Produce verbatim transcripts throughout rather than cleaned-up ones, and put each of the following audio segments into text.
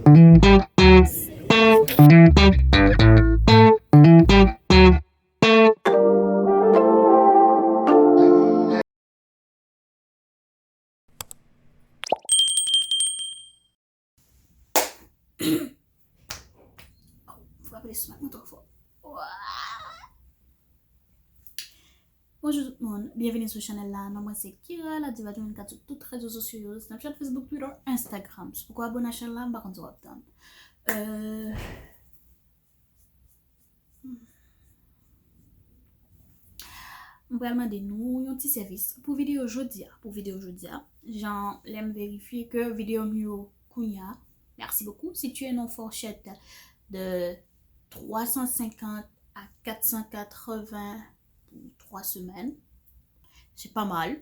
Frape lestomak mwen twò fò. Bonjou tout moun, byenvini sou chanèl la. Non mwen se Kira, la diva du vingt-quatre sou tout rezo sosyo yo, Snapchat, Facebook, Twitter, Instagram. Si w poko abone a chanèl la, m pa konn sa w ap tann. Euh, M pral mande nou yon ti sèvis pou videyo jodi a. Pou videyo jodi a, jan lè m verifye ke videyo m yo kounye a, merci beaucoup, sitiye nan yon fòchèt de twa san senkant a kat san katreven pou twa semèn. Se pa mal.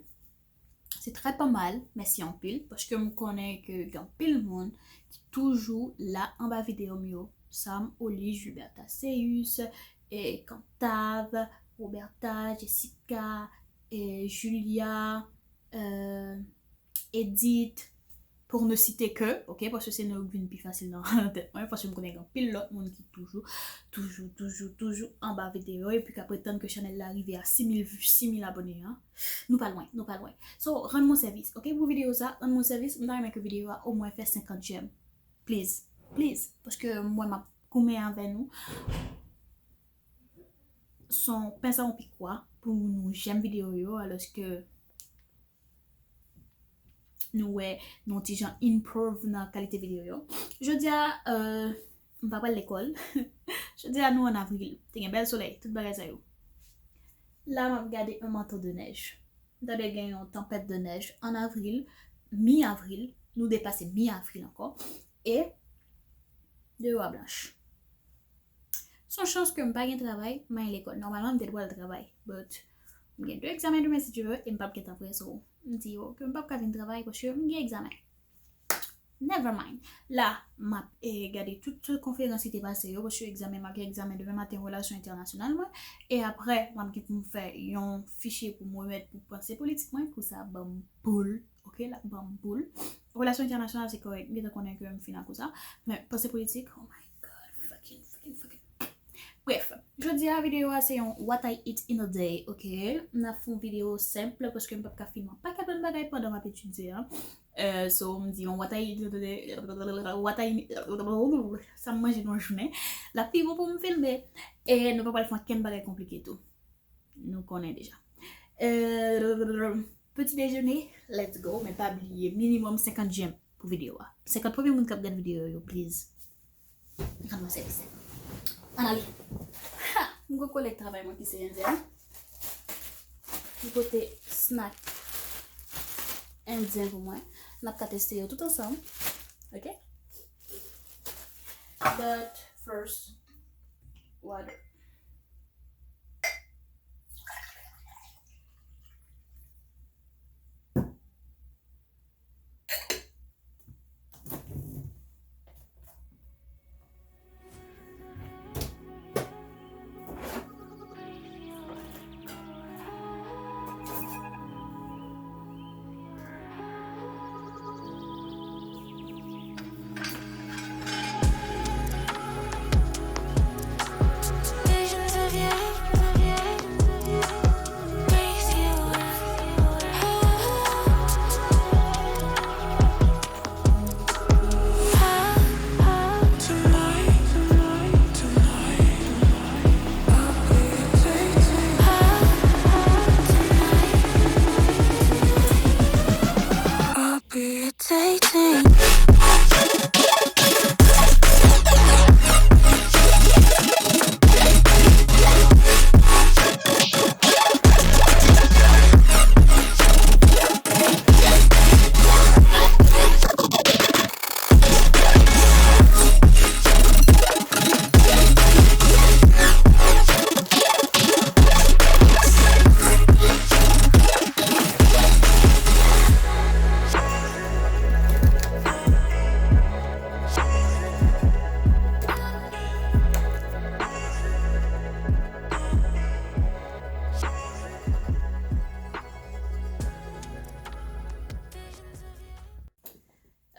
Se trè pa mal, mèsi anpil, paske m konnen ke gen anpil moun ki toujou la anba videyo m yo. Sam, Oli, Gilberta, Seus, e Kantav, Roberta, Jessica, e Julia, euh, Edith, pour ne citer que, ok, paske se non yo k vin pi fasil nan tèt mwen, paske m konnen gen anpil lòt moun ki toujou, toujou, toujou, toujou anba videyo, epi k ap atann ke chanèl la rive a sis mil, sis mil abone, an. Nou pa lwen, nou pa lwen. So, rann mwen sèvis, ok? Pou videyo sa, rann mwen sèvis, m ta renmen ke videyo a omwen fè senkant j'aime. Please, please. Paske mwen, m ap goumen avè nou. Son pensa yon pikwa pou nou j'aime videyo yo, alòske nou wè nou ti jan improve nan kalite videyo yo. Jodi a, euh, m pa pral lekòl. Jodi a, nou an avril. Te gen bèl solèy, tout bagay sa yo. La, m ap gade un manteau de neige. M tande gen yon tanpèt de nèj an avril, mi avril, nou depase mi avril ankò, e deyò a blanch. Se yon chans ke m pa gen travay, m pa gen lekòl. Nòmalman, m te dwe al travay, but m gen de egzamen demen, si Dye vle, e m p ap gentan prè, so, m di yo ke m p ap ka vin travay paske m gen egzamen. Never mind. La, m ap, eh, gade tout konferans ki te pase yo, paske egzamen, m ap gen egzamen demen maten, relasyon entènasyonal mwen. E apre, m ap gen pou m fè yon fichye pou m remèt pou panse politik mwen, kou sa ban m boul, ok, l ap ban m boul. Relasyon entènasyonal, se kòrèk, m gentan konnen ke m fin ak kou sa. Men panse politik, oh my God, fucking, fucking, fucking. Bref, jodi a videyo a se yon what I eat in a day, ok? M ap fè yon videyo senp paske m p ap ka filme yon pakèt lòt bagay pandan m ap etidye, an. Euh, so, m di yon what I eat in a day, what I, sa m manje nan jounen. L ap pi bon pou m filme. E nou pa pral fè ankenn bagay konplike tou. Nou konnen deja. Euh, petit déjeuner, let's go. Men pa bliye, minimòm senkant j'aime pou videyo a. Senkant premye moun k ap gade videyo yo, please. Rann mwen sèvis. Ann ale. Ha! M gen kolèg travay mwen ki se endyen. Li pote snack endyen pou mwen. N ap ka teste yo tout ansanm. Ok? But first, water.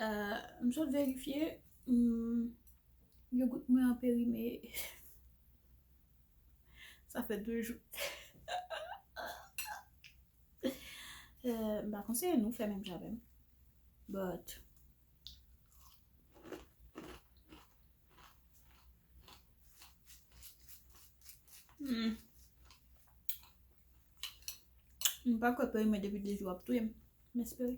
Euh, m sot verifye, Hmm, yogourt mwen an perime. Sa fè de jou. Euh, m pa konseye nou fè menm jan avè m. But, hmm. M pa kwè perime depi de jou ap touye m. M espere.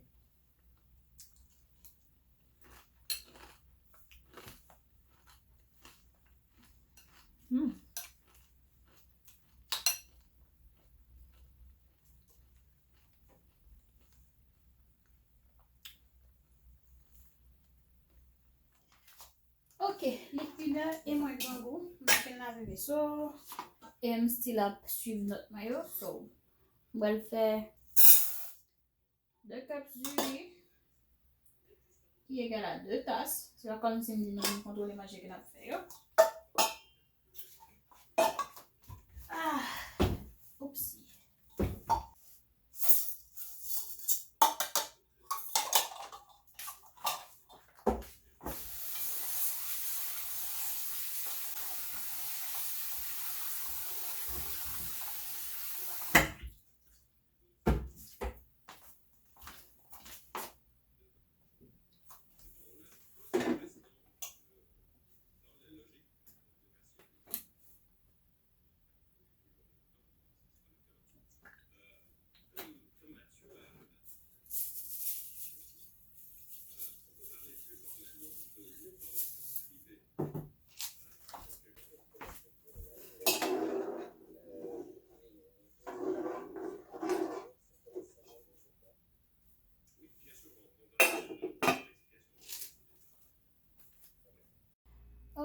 Hmm. Ok, li pi lè e mwen grangou. M pa fin lave veso. E m still ap swiv nòt mwen yo. So, m pral fè de kèp diri ki egal a de tas. Se pa kòmsi m di nou vin kontwole manje ke n ap fè yo. Ah, oupsi.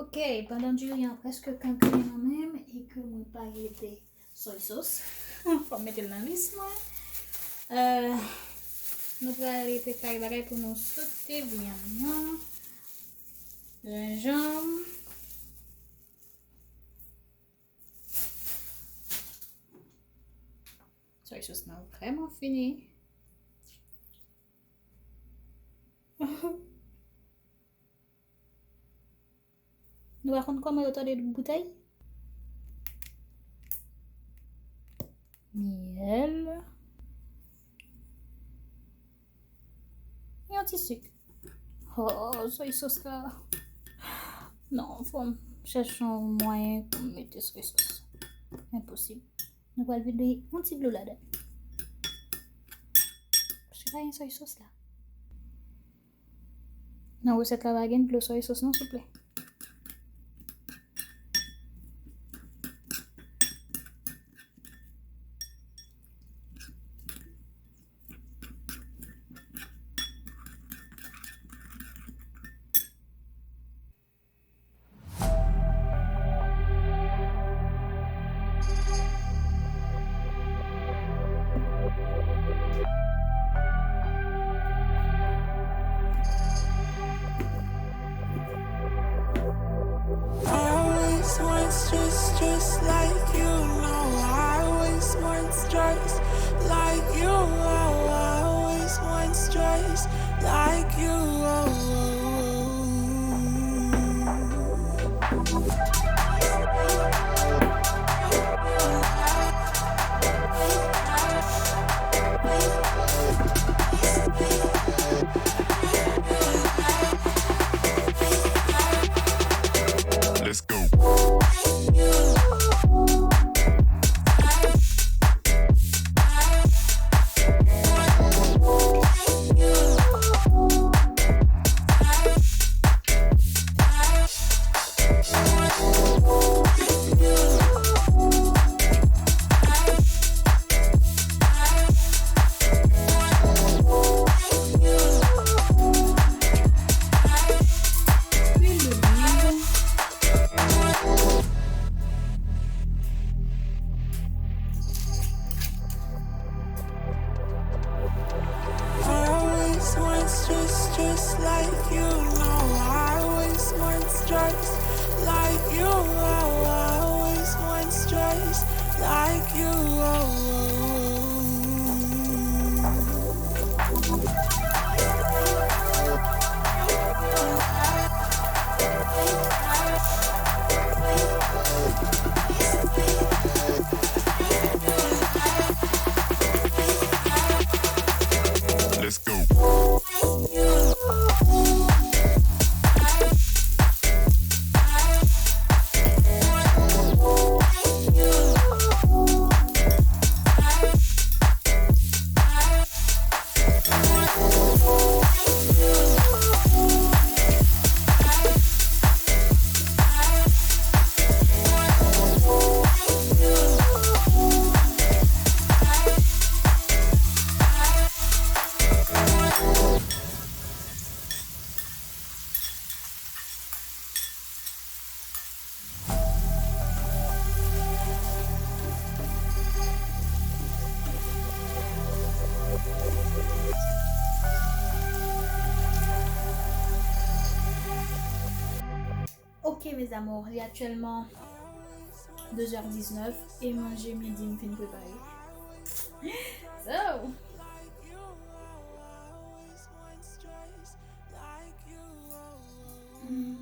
Ok, pandan diri an prèske kanpe nan men m e ke mwen pa rete soy sauce, fò m mete l nan lis mwen. Euh, nou prale prepare bagay pou nou sote vyann nan. Jenjanm. Soy sauce nan vrèman fini. Nou pa konn kòman yo tande boutèy. Myèl. Yon ti sik. Oh, soy sauce la. Non, fò m chèche yon mwayen pou m mete soy sauce. Enposib. Nou pral vide yon ti dlo ladan. Paske pa gen soy sauce la. Nan resèt la pa gen dlo soy sauce non, souple. Always want stress, stress like you. No, I always want stress like you. I always want stress like you. Let's go. Always want stress, stress like you. No, I always want stress like you. I always want stress like you. Ok, mes amours, li aktyèlman deux heures dix-neuf e manje midi m fin prepare. So, mm.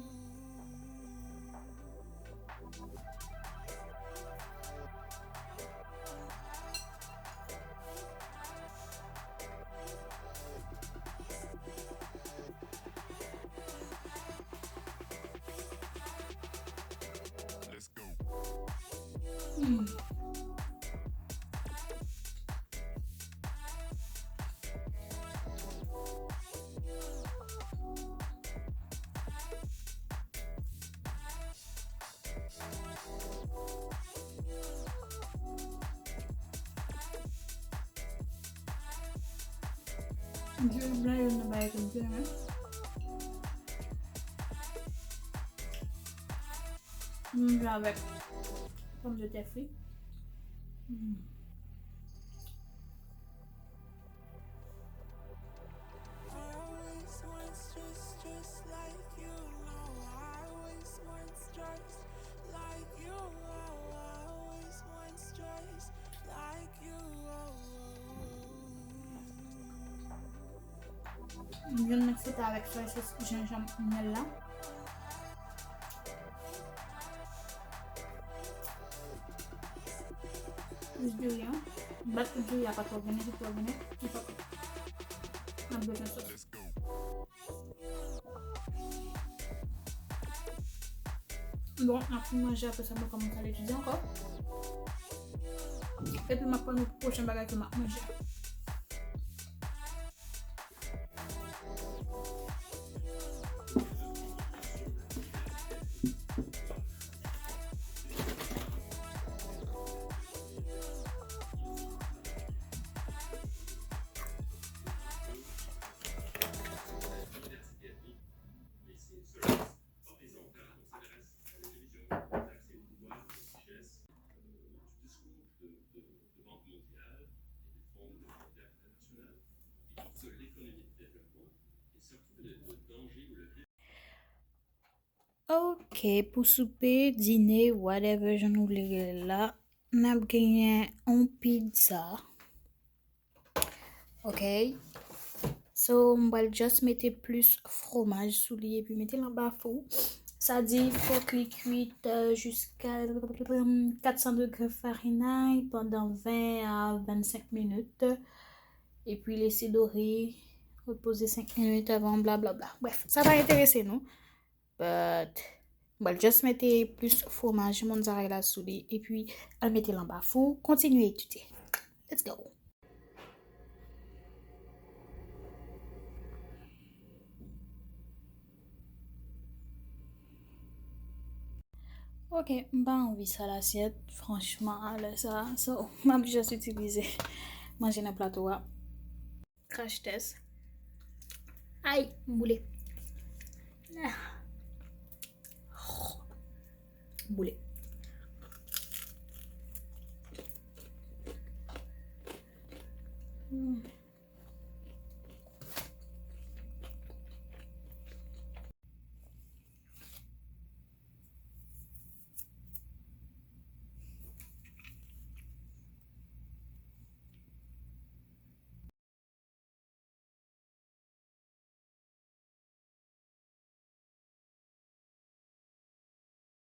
Diri blan youn nan bagay ke m te renmen. M manje avèk pòmdetè fri. Mm. M jwenn nan fouta avèk soy sos, jenjanm, myèl la. Plis diri an. Bat pou diri a pa twò grennen, si twò grennen, li pa bon. N ap bezwen sòs. Bon, n ap fin manje, apre sa, mwen kòmanse al etidye ankò. Epi, m ap pale nou pwochen bagay ke m ap manje. Ok, pou soupe, dine, whatever jan nou vle rele l la, n ap genyen yon pizza. Ok. So, m pral just mete plis fromaj sou li epi mete l anba fou. Sa di, fòk li kwit, euh, jiska, euh, kat san degre Fahrenheit pandan ven a vennsenk minit. Epi lese dore, repoze senk minit avan, blablabla. Bref, sa pa enterese nou. But, m pral just mete plis fromaj mozzarella sou li, epi al mete l anba fou, kontinye etidye. Let's go! Ok, m pa anvi sal asyèt, franchman, alè sa, so, m ap just itilize manje nan plato a. Crash test. Ay, m boule. Ah. M boule.